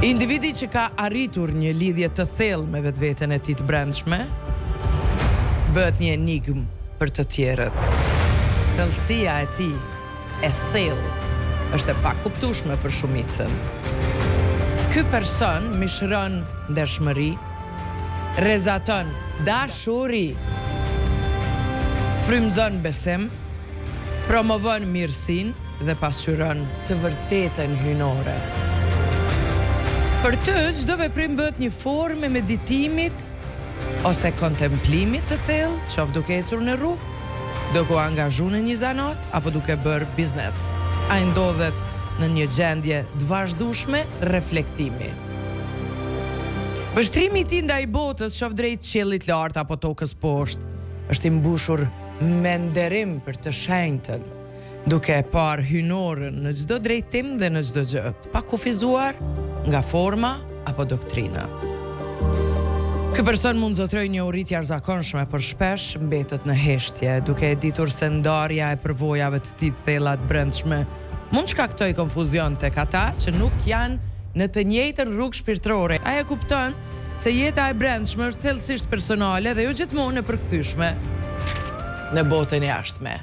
Individi që ka arritur një lidhje të thellë me vetveten e tij të brendshme, bëhet një enigmë për të tjerët. Thellësia e tij e thellë është e pakuptueshme për shumicën. Ky person mishëron ndershmëri, rrezaton dashuri, frymëzon besim, promovon mirësinë dhe pasqyron të vërtetën hyjnore. Për të, çdo veprim bëhet një formë e meditimit ose kontemplimit të thellë, qoftë duke ecur në rrugë, duke u angazhu në një zanat apo duke bërë biznes. Ai ndodhet në një gjendje të vazhdueshme reflektimi. Vështrimi i tij ndaj botës, qoftë drejt qiellit lart apo tokës poshtë, është i mbushur me nderim për të shenjtën, duke e parë hyjnoren në çdo drejtim dhe në çdo gjë, të pakufizuar nga forma apo doktrina. Ky person mund të zotërojë njohuri të jashtëzakonshme, por shpesh mbetet në heshtje, duke e ditur se ndarja e përvojave të tij të thella të brendshme mund të shkaktojë konfuzion tek ata që nuk janë në të njëjtën rrugë shpirtërore. Ai e kupton se jeta e brendshme është thellësisht personale dhe jo gjithmonë e përkthyeshme në botën e jashtme.